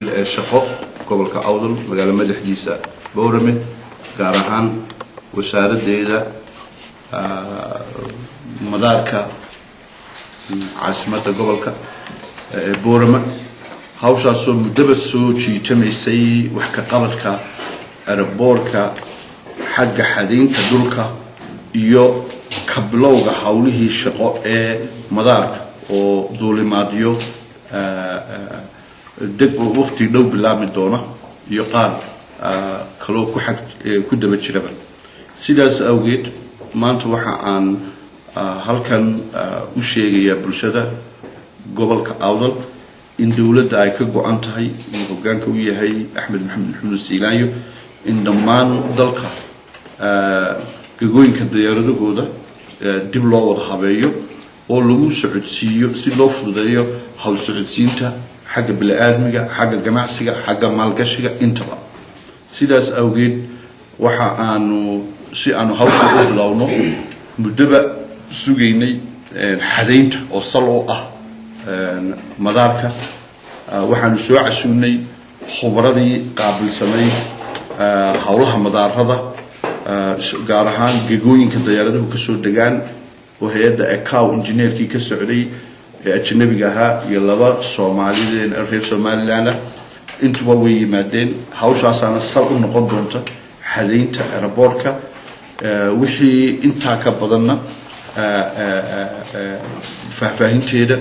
Ee shaqo gobolka Awdal, magaalo madaxdiisa Boorame, gaar ahaan wasaaraddeeda madaarka caasimadda gobolka ee Boorama, hawshaasoo muddaba soo jiitamaysay, wax ka qabadka airportka, xagga xadaynta dhulka iyo kabilowga howlihii shaqo ee madaarka oo duulimaadyo deg waqti dhow bilaabmi doona iyo qaar kaloo ku xag ku daba jiraba. Sidaas awgeed, maanta waxa aan halkan u sheegayaa bulshada gobolka Awdal in dowladda ay ka go-an tahay, inuu hogaanka u yahay Axmed Maxamed Maxamuud Siilaanyo, in dhammaan dalka gegooyinka diyaaradahooda dib loo wada habeeyo oo lagu socodsiiyo, si loo fududeeyo hawl socodsiinta xagga bini-aadmiga, xagga ganacsiga, xagga maalgashiga intaba. Sidaas awgeed, waxa aanu si aanu hawsha u bilowno muddoba sugaynay xadaynta oo sal u ah madaarka. Waxaanu soo casuunay khubradii qaabilsanayd howlaha madaarada, gaar ahaan gegooyinka diyaaraduhu kasoo degaan, oo hay-adda ICAO injineerkii ka socday ee ajanabiga ahaa iyo laba Soomaalideen reer Somaliland ah intuba way yimaadeen. Hawshaasaana sal u noqon doonta xadaynta airportka. Wixii intaa ka badanna faahfaahinteeda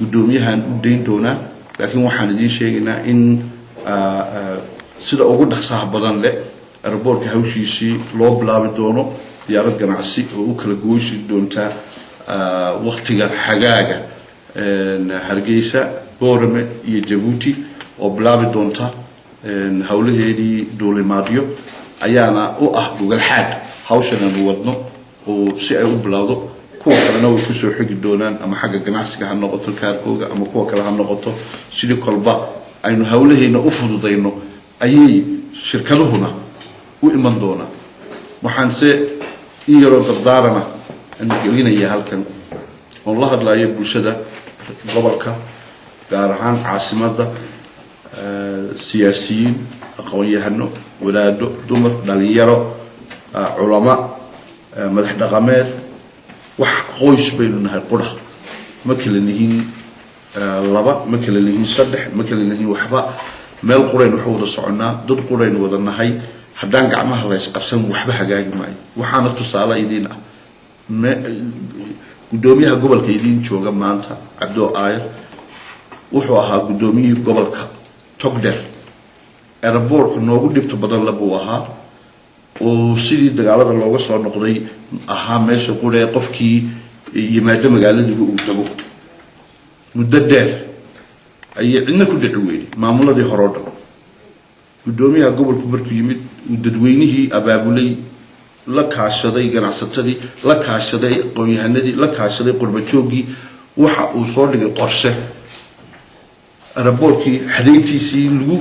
guddoomiyahan u dayn doonaa, laakiin waxaan idiin sheegaynaa in sida ugu dhaqsaha badan leh airportka hawshiisii loo bilaabi doono, diyaarad ganacsi oo u kala gooysi doonta waktiga xagaaga Hargeysa, Boorame iyo Jabuuti oo bilaabi doonta howlaheedii duulimaadyo ayaana u ah gogalxaad hawshan aanu wadno oo si ay u bilowdo. Kuwa kalena way kusoo xigi doonaan, ama xagga ganacsiga ha noqoto, cargoga, ama kuwa kale ha noqoto. Sidii kolba aynu howlaheena u fududayno ayay shirkaduhuna u iman doonaan. Waxaanse in yaroo dardaarana aan gelinaya halkan oon la hadlayo bulshada gobolka, gaar ahaan caasimadda: siyaasiyiin, aqoon-yahano, wadaado, dumar, dhalinyaro, culama, madax dhaqameed. Wax qoys baynu nahay qura, ma kala nihin laba, ma kala nihin saddex, ma kala nihin waxba. Meel quraynu wax wada soconnaa, dad quraynu wada nahay. Haddaan gacmaha la ysqabsan, waxba hagaagi maayo. Waxaana tusaale idiin ah guddoomiyaha gobolka idiin jooga maanta, Cabdo Aayar. Wuxuu ahaa guddoomiyihii gobolka Togdher. Airportka noogu dhibta badan la buu ahaa, oo sidii dagaalada looga soo noqday ahaa meesha qura ee qofkii yimaado magaaladiiba uu tago. Muddo dheer ayay cidna ku dhici weyday maamuladii hore o dhan. Guddoomiyaha gobolku markuu yimid, uu dadweynihii abaabulay, la kaashaday ganacsatadii, la kaashaday aqoon-yahanadii, la kaashaday qurbajooggii, waxa uu soo dhigay qorshe airportkii xadayntiisii lagu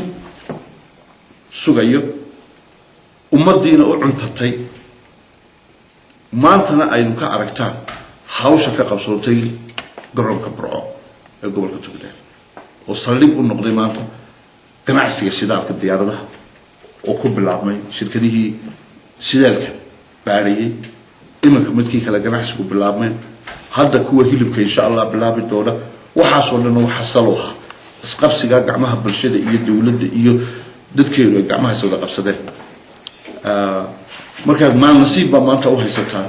sugayo, ummaddiina u cuntatay. Maantana aynu ka aragtaan hawsha ka qabsoontay garoonka Burco ee gobolka Togdheer, oo saldhig u noqday maanta ganacsiga shidaalka diyaaradaha, oo ku bilaabmay shirkadihii shidaalka baadhayay, iminka midkii kale ganacsigu bilaabmeen, hadda kuwa hilibka insha Allah bilaabi doona. Waxaasoo dhan waxa sal u ahaa isqabsiga gacmaha bulshada iyo dowladda iyo dadkeedu ay gacmahaas wada qabsadeen. Markaad maal nasiib baa maanta u haysataa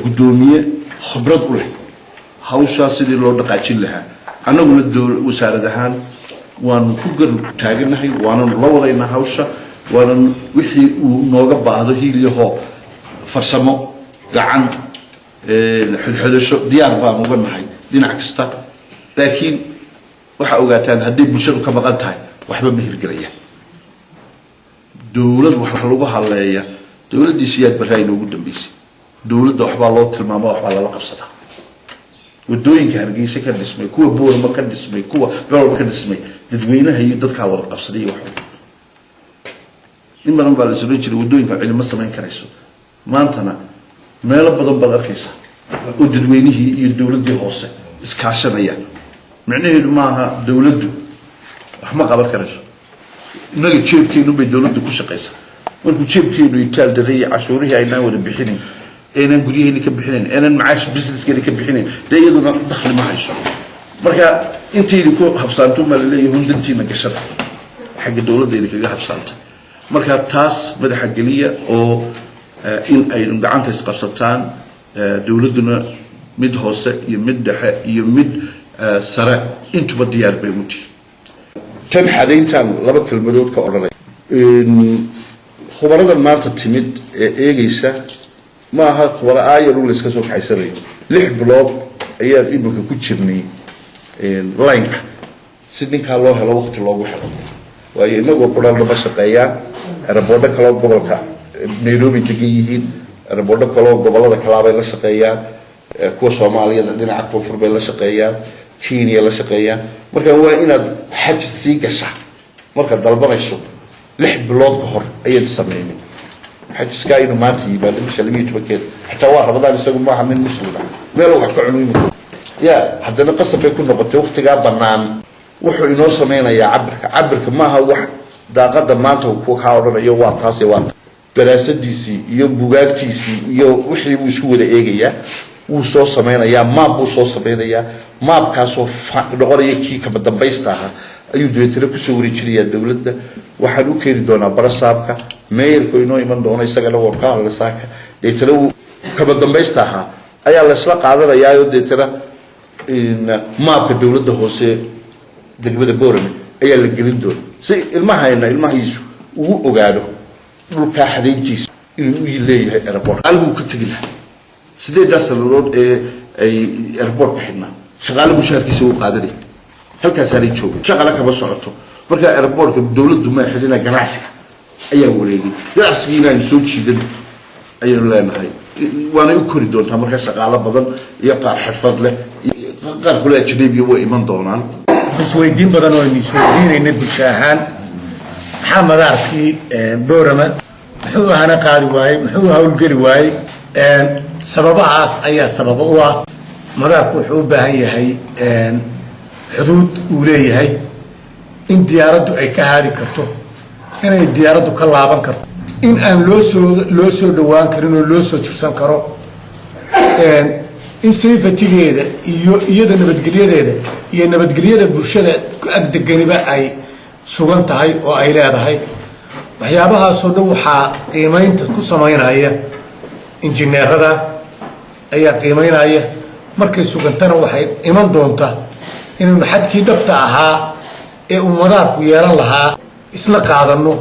guddoomiye khibrad u leh hawshaa sidii loo dhaqaajin lahaa. Annaguna wasaarad ahaan waanu ku garab taaganahay, waananu la wadaynaa hawsha, waanan wixii uu nooga baahdo hiilyahoo farsamo, gacan xodxodasho, diyaar baan uga nahay dhinac kasta. Laakiin waxaa ogaataan, hadday bulshadu ka maqan tahay, waxba ma hirgelayaan. Dowlad wax lagu haleeya, dowladdii Siyaad Barraa inoogu dambeysay. Dowladda waxbaa loo tilmaama, waxbaa lala qabsadaa. Wadooyinka Hargeysa ka dhismay, kuwa Boorama ka dhismay, kuwa meel walba ka dhismay, dadweynaha iyo dadkaa wada qabsaday. Iyo wax in badan baa la samayn jiray wadooyinka, cilimo samayn karayso. Maantana meelo badan baad arkaysaa oo dadweynihii iyo dowladdii hoose iskaashanayaan. Micnaheedu maaha dowladdu Wax ma qaban karayso. Innaga jeebkeenu bay dowladda ku shaqaysaa. Markuu jeebkeenu itaal daray, cashuurihii aynaan wada bixinayn, aynaan guryaheeni ka bixinayn, aynaan macaash businesskeeni ka bixinayn, dee iyaduna dakhli ma hayso. Marka intaydi ku habsaanto maa laleeyahay hundantiina gashada xagga dowladda idinkaga habsaantay. Marka taas madaxa geliya oo in aynu gacanta isqabsataan, dowladduna mid hoose iyo mid dhexe iyo mid sare intuba diyaar bay u tihi. Tan xadayntaan laba kelmadood ka odhanay. Khubaradan maanta timid ee eegaysa ma aha khubaro aayar u layska soo kaxaysanayo. 6 bilood ayaan imika ku jirnay lineka si ninkaa loo helo, waqti loogu helo, waayo inagoo qurana ma shaqeeyaan. Airporto kaloo gobolka Nairobi degan yihiin, airporto kaloo gobolada kalaabay la shaqeeyaan, kuwa Soomaaliyada dhinaca koonfur bay la shaqeeyaan, Kenya la shaqeeyaan. Marka waa inaad xaj sii gashaa markaad dalbanayso 6 bilood ka hor ayaad sameynay xajiskaa inuu maanta yimaado bisha 12-keeda. Xitaa waa Ramadaan, isagu maaha nin Muslima, meel wax ka cuno imika ya haddana qasab bay ku noqotay. Waqtigaa bannaan wuxuu inoo sameynayaa cabirka. Cabirka maaha wax daaqada maanta ku kaa odhanayo waa taas. Waa daraasadiisii iyo bugaagtiisii iyo wixii buu isku wada eegayaa, wuu soo sameynayaa, map buu soo sameynayaa. Mapkaasoo noqonaya kii kama dambaysta ahaa ayuu dabeetana kusoo wareejinayaa dowladda. Waxaan u keeni doonaa barasaabka, mayorku inoo iman doono, isagana waan ka hadlay saaka. Deetana wuu kama dambaysta ahaa ayaa laysla qaadanayaayo deetana mapka dowladda hoose degmada Boorame ayaa la gelin doona si ilmahayna ilmahiisu ugu ogaado dhulkaa xadayntiisa inuu u leeyahay airport. Shaqaaluhu ka tegi lahaa 8-daa sanadood ee ay airportka xidhnaa, shaqaale mushaharkiisa wuu qaadanaya, halkaasaanay joogay, shaqala kama socoto. Marka airportka dowladdu ma xidhina, ganacsiga ayaa wareegay. Ganacsigii inaanu soo jiidan ayaynu leenahay, waanay u kori doontaa. Marka shaqaalo badan iyo qaar xirfad leh, qaar kule ajnabiya way iman doonaan. Isweydiin badan oo aynu isweydiinaynay bulsho ahaan: maxaa madaarkii Boorama muxuu ahana qaadi waayey, muxuu howlgeli waayey? Sababahaas ayaa sababa u ah. Madaarku wuxuu u baahan yahay xuduud uu leeyahay, in diyaaraddu ay ka haadi karto, inay diyaaraddu ka laaban karto, in aan loo soo dhowaan karin oo loo soo jirsan karo, in safetygeeda iyo iyada nabadgelyadeeda iyo nabadgelyada bulshada ku agdeganiba ay sugan tahay oo ay leedahay. Waxyaabahaasoo dhan waxaa qiimeynta ku samaynaya injineerada ayaa qiimeynaya. Markay sugantana waxay iman doontaa inaynu xadkii dhabta ahaa ee uu madaarku yeelan lahaa isla qaadano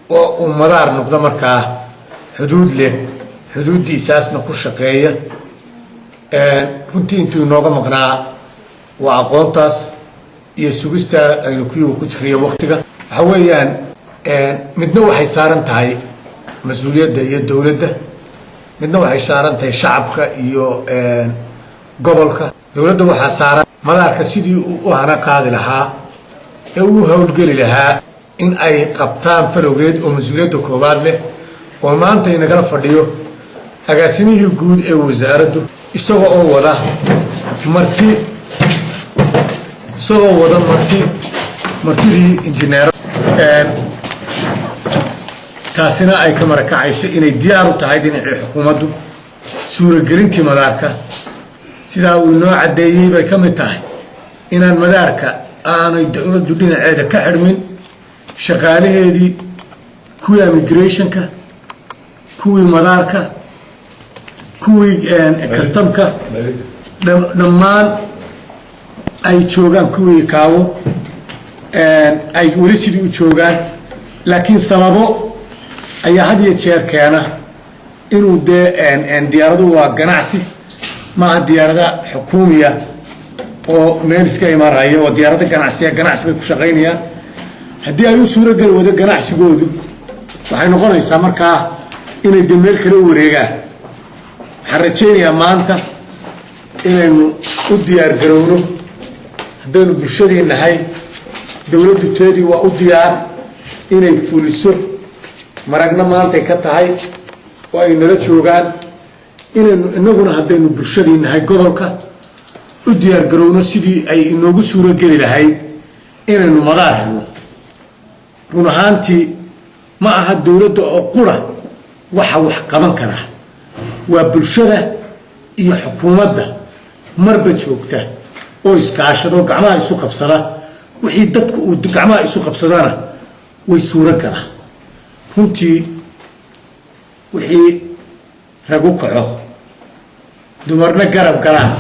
oo uu madaar noqdo markaa xuduud leh, xuduuddiisaasna ku shaqeeya. Runtii intuu inooga maqnaa waa aqoontaas iyo sugistaa aynu kuyuga ku jiriyo waqtiga. Waxa weeyaan, midna waxay saaran tahay mas-uuliyadda iyo dowladda, midna waxay saaran tahay shacabka iyo gobolka. Dowladda waxaa saaran madaarka sidii uu u hana qaadi lahaa ee uu howlgeli lahaa in ay qabtaan falowgeed oo mas-uuliyadda koowaad leh, oo maanta inagala fadhiyo agaasimihii guud ee wasaaraddu, isagoo wada martidii injineer. Taasina ay ka marakacayso inay diyaar u tahay dhinacii xukuumaddu suuragelintii madaarka. Sidaa uu inoo caddeeyey bay ka mid tahay inaan madaarka aanay dowladdu dhinaceeda ka xidhmin, shaqaalaheedii, kuwii immigrationka, kuwii madaarka, kuwii customka, dhammaan ay joogaan, kuwii kaawo ay weli sidii u joogaan. Laakiin sababo ayaa had iyo jeer keena inuu dee diyaaradu waa ganacsi, maaha diyaarada xukuumiya oo meel iska imaanaya, waa diyaarada ganacsiya, ganacsi bay ku shaqaynayaan. Haddii ay u suurogeli wado ganacsigoodu, waxay noqonaysaa markaa inay dee meel kale u wareegaan. Waxaan rajaynayaa maanta inaynu u diyaar garowno haddaynu bulshadii nahay. Dowladdu teedii waa u diyaar inay fuliso, maragna maantay ka tahay oo ay nala joogaan. Inaynu inaguna haddaynu bulshadii nahay gobolka u diyaar garowno sidii ay inoogu suurogeli lahayd. Inaynu madaar helno run ahaantii ma aha dowladda oo qura waxa wax qaban karaa, waa bulshada iyo xukuumadda marba joogta oo iskaashado, gacmaha isu qabsada. Wixii dadku uu gacmaha isu qabsadana way suuro galaa. Runtii wixii ragu kaco, dumarna garab galaan,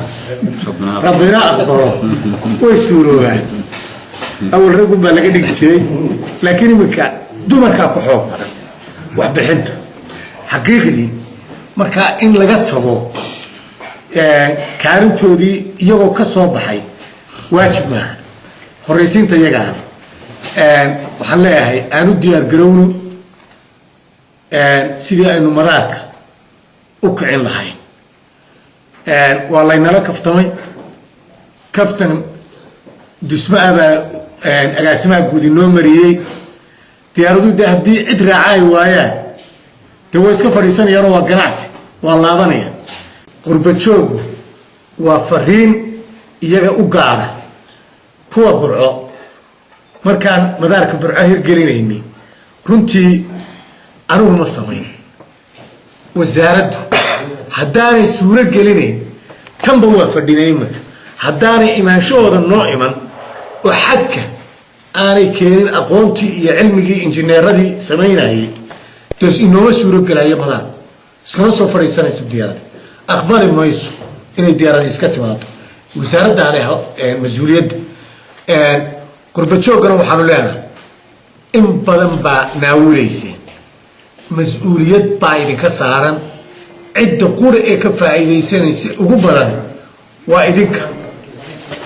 Rabbina aqbalo, way suuroobaan. Awal raggun baa laga dhigi jiray, laakiin iminka dumarkaa ku xoog badan waxbixinta xaqiiqdii. Marka in laga tago kaalintoodii iyagoo ka soo baxay waajib maaha. Horraysiinta iyagaana waxaan leeyahay aan u diyaar garowno sidii aynu madaarka u kicin lahayn. Waa laynala kaftamay, kaftan dusma ah baa agaasimaha guud inoo mariyey. Diyaaradu de haddii cid raaca ay waayaan, dee way iska fadhiisanayaanoo waa ganacsi, waa laabanaya. Qurba joogu waa fariin iyaga u gaara. Kuwa Burco, markaan madaarka Burco hirgelinaynay, runtii anigu ma samayn, wasaaraddu haddaanay suuro gelinayn tanba waa fadhinay. Iminka haddaanay imaanshahooda noo iman oo xadka aanay keenin aqoontii iyo cilmigii injineeradii samaynayay, des inooma suuro gelayo madaarku. Iskama soo fadhiisanaysa diyaarada, aqbali mayso inay diyaarada iska timaado. Wasaaraddaale mas-uuliyadda. Qurba jooggana waxaanu leenahay, in badan baa naawuleyseen, mas-uuliyad baa idinka saaran. Cidda qura ee ka faa'iidaysanaysa ugu badan waa idinka.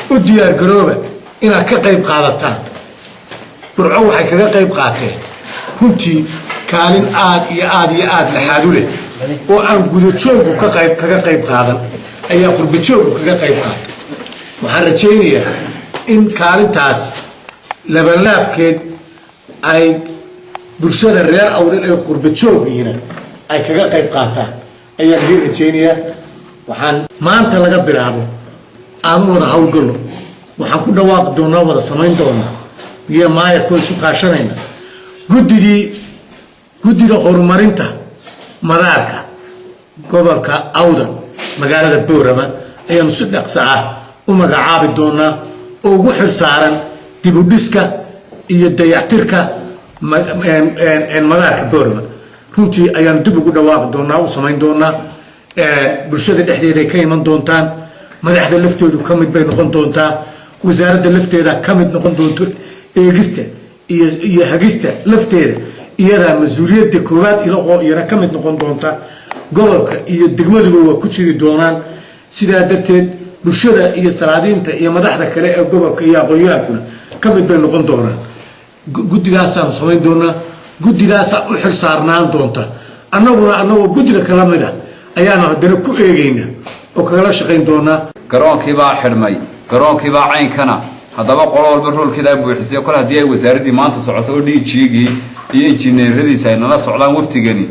U diyaar garooba inaad ka qayb qaadataan. Burco waxay kaga qayb qaateen runtii kaalin aad iyo aad iyo aad laxaadu leh oo aan gudajoogu ka qayb kaga qayb qaadan ayaa qurbajoogu kaga qayb qaatay. Waxaan rajaynayaa in kaalintaas labanlaabkeed ay bulshada reer Awdal ee qurbajoogiina ay kaga qayb qaataan ayaan idiin rajaynayaa. Waxaan maanta laga bilaabo aan u wada howlgallo, waxaan ku dhawaaqi doonaa, wada samayn doonaa iyo maayarkoo isu kaashanayna guddidii, guddida horumarinta madaarka gobolka Awdal, magaalada Boorama, ayaanu si dhaqso ah u magacaabi doonaa oo ugu xil saaran dibudhiska iyo dayactirka madaarka Boorama. Runtii ayaanu dib ugu dhawaaqi doonaa, u samayn doonaa. Bulshada dhexdeeday ka iman doontaan, madaxda laftoodu ka mid bay noqon doontaa, wasaaradda lafteeda ka mid noqon doonto. Eegista iyo hagista lafteeda iyadaa mas-uuliyadda koowaad ilaqoo iyana ka mid noqon doonta. Gobolka iyo degmaduba waa ku jiri doonaan. Sidaa darteed bulshada iyo salaadiinta iyo madaxda kale ee gobolka iyo aqoon-yahankuna ka mid bay noqon doonaan. Guddigaasaanu samayn doonaa, guddidaasaa u xil saarnaan doonta. Annaguna annagoo guddida kala mid ah ayaanu haddana ku eegaynaa oo kagala shaqayn doonaa. Garoonkiibaa xidhmay, garoonkiibaa caynkana. Haddaba qolo walba roolkeedaa buuxisay. Kol haddii ay wasaaraddii maanta socoto oo DG-gii iyo injineeradiisa ay nala socdaan, waftigani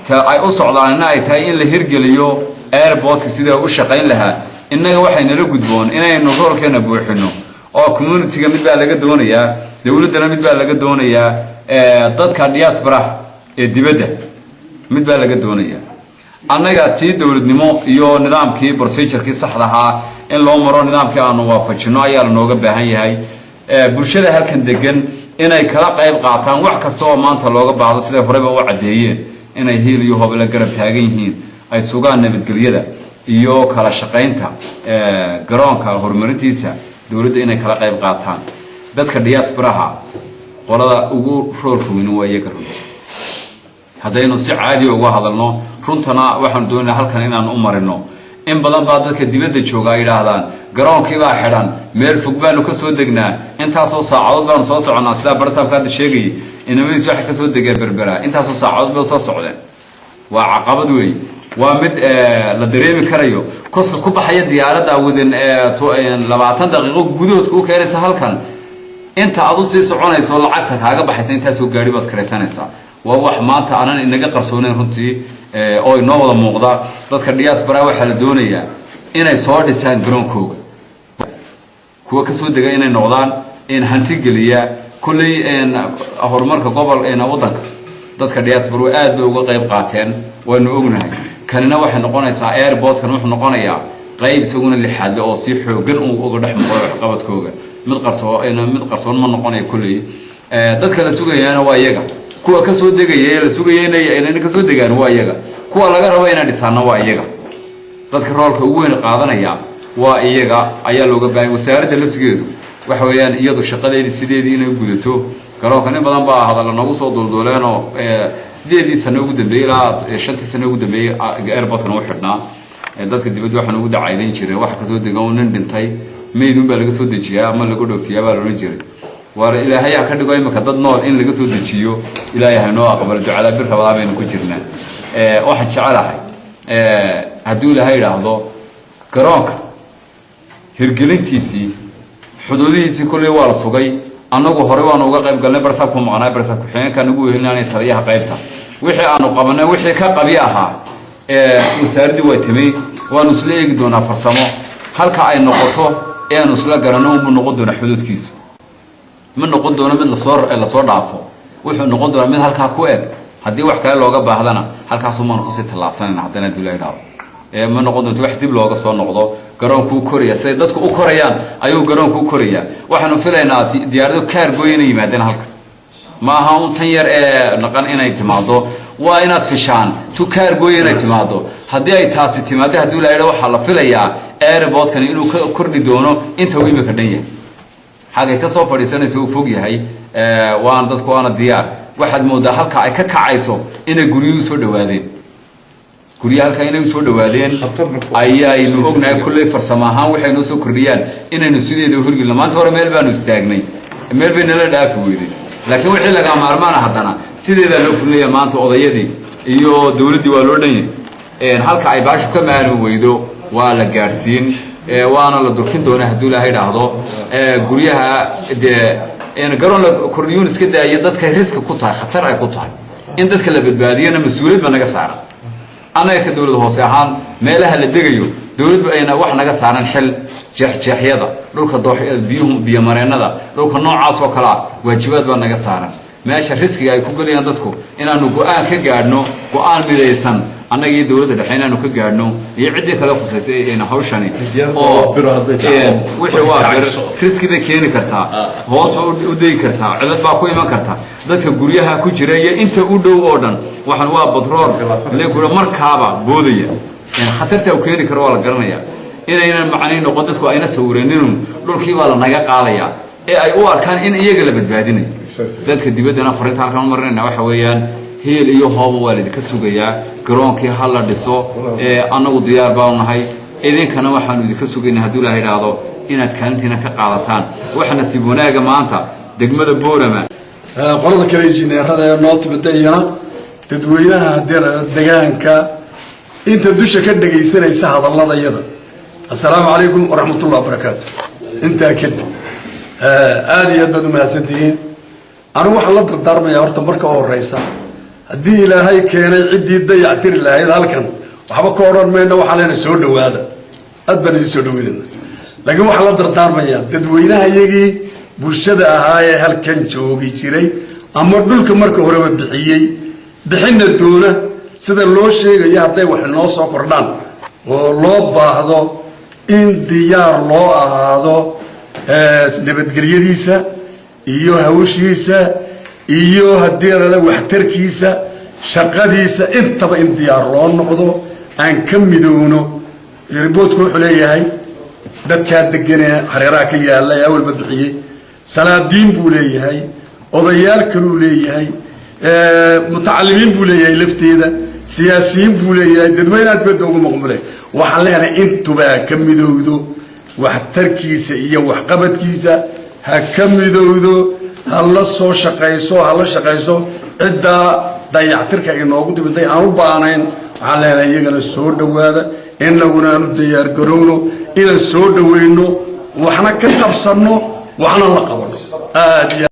ta ay u socdaanina ay tahay in la hirgeliyo airportka sidai u shaqayn lahaa, innaga waxay nala gudboon inaynu roolkeena buuxino oo community-ga mid baa laga doonayaa, dowladdana mid baa laga doonayaa, dadka diaspora ee dibadda mid baa laga doonayaa. Annaga tii dowladnimo iyo nidaamkii procedure-kii saxda ahaa in loo maro, nidaamkii aanu waafajino ayaa lanooga baahan yahay. Bulshada halkan degan inay kala qayb qaataan wax kasta oo maanta looga baahdo, siday horeba u caddeeyeen inay hiil iyo hoob la garab taagan yihiin, ay sugaan nabadgelyada iyo kala shaqaynta garoonka horumarintiisa dowladda inay kala qayb qaataan. Dadka diasporaha qolada ugu roolka weyni waa iyaga. Runti haddaynu si caadiya uga hadalno, runtana waxaanu doonayna halkan inaan u marino. In badan baa dadka dibadda jooga ay yidhaahdaan garoonkiibaa xidhan, meel fog baanu ka soo degnaa, intaasoo saacadood baanu soo soconnaa. Sidaa barsaabka hadda sheegayay, inamadiisu waxay kasoo degeen Berbera, intaasoo saacadood bay soo socdeen. Waa caqabad weey, waa mid la dareemi karayo. Koska ku baxaya diyaaradda within 20 daqiiqo gudahood kuu keenaysa halkan, inta aad usii soconayso lacagta kaaga baxaysa, intaasoo gaari baad karaysanaysaa. Waa wax maanta aanan inaga qarsoonayn runtii oo inoo wada muuqda. Dadka diaspora waxaa la doonayaa inay soo dhisaan garoonkooga, kuwa kasoo dega inay noqdaan. Hanti geliya kolley horumarka gobol waddanka. Dadka diaspora aad bay uga qayb qaateen, waanu ognahay. Kanina waxay noqonaysaa, airportkan wuxuu noqonayaa qayb isaguna lixaadle oo si xoogan uga dhex muuqda waxqabadkooga. Mid qarsoon ma noqonayo kolley. Dadka la sugayaana waa iyaga, kuwa kasoo degaya ee la sugaya inay kasoo degaan waa iyaga, kuwa laga rabo inay dhisaana waa iyaga. Dadka roolka ugu weyn qaadanaya waa iyaga ayaa looga baahay. Wasaaradda laftigeedu waxa weeyaan iyadu shaqadeedii sideedii inay gudato. Garoonka nin badan baa hadalla noogu soo duulduuleenoo 8dii sano ugu dambeeyey ilaa 5tii sano ugu dambeeyey airportkan u xidhnaa. Dadka dibadda waxaan ugu dacaydayn jiray waxa kasoo dega un nin dhintay, meydun baa laga soo dejiyaa ama laga dhoofiyaa baa loodhan jiray. Waar Ilaahay ha ka dhigo imika dad nool in laga soo dejiyo, Ilaahay ha noo aqbalo ducada. Bir rabadaa baynu ku jirnaa. Waxaan jecelahay hadduu Ilaahay idhaahdo garoonka hirgelintiisii, xuduudihiisii kolley waa la sugay. Annagu horey waanu uga qayb galnay, barsaabku maqnaa, barsaab ku-xigeenka nagu wehelinanay, taliyaha qaybta. Wixii aanu qabanay, wixii ka qabi ahaa, wasaaraddii waa timay, waanu isla eegi doonaa farsamo. Halka ay noqoto ee aanu isla garanno unbuu noqon doonaa xuduudkiisu. Ma noqon doono mid lasoo dhaafo, wuxuu noqon doonaa mid halkaa ku eg. Haddii wax kale looga baahdana, halkaasumaanu kasii tallaabsanayna haddana hadii la idhaahdo. Ma noqon doonto wax dib looga soo noqdo. Garoonkuu koraya, siday dadku u korayaan ayuu garoonku u korayaa. Waxaanu filaynaa diyaarado cargo inay yimaadeen halka. Ma aha un tan yar ee naqan inay timaado, waa inaad fishaan tu cargo inay timaado. Haddii ay taasi timaado, haddii la yidha, waxaa la filayaa airportkani inuu ka kordhi doono inta uu imika dhan yahay. Xagay ka soo fadhiisanayso uu fog yahay, waana dadku waana diyaar. Waxaad moodaa halka ay ka kacayso inay guryuhu soo dhawaadeen, guryaha halka inay usoo dhawaadeen ayaynu ognahay. Kulley farsamo ahaan waxay noo soo kordhiyaan inaynu sideeda horgelino. Maanta hore meel baanu istaagnay, meel bay nala dhaafi weyday, laakiin wixii lagaa maarmaana haddana sideedaa loo fulinaya. Maanta odayadii iyo dawladdii waa loo dhan yahay. Halka ay baashu ka maarmi weydo waa la gaadhsiin, waana la durkin doonaa hadduu Ilaahay idhaahdo. Guryaha dee garoon la kordhiyuun iska daaya, dadkay risk ku tahay, khatar ay ku tahay. In dadka la badbaadiyana mas-uuliyad ba naga saaran annaga ka dawlad hoose ahaan. Meelaha la degayo dawlad ayna wax naga saaran xil, jeexjeexyada dhulka, doox biyuhu, biyomareennada, dhulka noocaas oo kale ah waajibaad baa naga saaran. Meesha riskiga ay ku gelayaan dadku inaanu go-aan ka gaadhno, go-aan midaysan annaga iyo dawladda dhexe inaanu ka gaadhno iyo ciddii kale khusaysay hawshani. Oo wixii waa bir, risk bay keeni kartaa, hoos ba u degi kartaa, cilad baa ku iman karta dadka guryaha ku jira iyo inta u dhow oo dhan. Waxaan waa batroor legura markaaba boodaya, khatarta uu keeni karo waa la garanaya. Inaynan macnay noqon dadku ayna sawiraninun dhulkii baa la naga qaadayaa ee ay u arkaan in iyaga la badbaadinayo. Dadka dibaddana fariinta halkaan u marinayna waxa weeyaan, heel iyo hooba waa laidinka sugayaa. Garoonkii ha la dhiso, annagu diyaar baanu nahay. Idinkana waxaanu idinka sugaynaa hadduu Ilaha idhaahdo inaad kaalintiina ka qaadataan. Waxa nasiib wanaaga maanta degmada Boorama Qolada kale injineerada ee noo timida iyana dadweynaha degaanka inta dusha ka dhegaysanaysa hadalladayada, assalaamu calaykum waraxmatullah wabarakaatu. Intaa kadib, aada iyo aad baad umahadsantihiin. Anigu waxaan la dardaarmayaa horta marka u horeysa, haddii Ilaahay keenay ciddii dayactiri lahayd halkan, waxba ka odhan mayno, waxaan leenahay soo dhawaada, aad baan idin soo dhaweynayna. Laakiin waxaan la dardaarmayaa dadweynaha iyagii bulshada ahaa ee halkan joogi jiray ama dhulka marka horeba bixiyey, bixinna doona, sida loo sheegayo hadday wax inoo soo kordhaan oo loo baahdo, in diyaar loo ahaado nabadgelyadiisa iyo hawshiisa iyo haddii lala waxtarkiisa, shaqadiisa, intaba in diyaar loo noqdo, aan ka midowno. Airportku wuxuu leeyahay dadkaa deganee hareeraha ka yaalla ee awalba bixiyey, salaadiin buu leeyahay, odayaal kaluu leeyahay, mutacalimiin buu leeyahay, lafteeda siyaasiyiin buu leeyahay, dadweyne dibadda ugu maqmule. Waxaan leenahay intuba ka midowdo waxtarkiisa iyo waxqabadkiisa, ha ka midowdo, ha la soo shaqayso, ha la shaqayso ciddaa dayactirka inoogu timiday aan u baanayn. Waxaan leenahay iyagana soo dhowaada, inaguna aanu diyaargarowno inaan soo dhaweyno, waxna ka qabsanno, waxna la qabanno aad iyo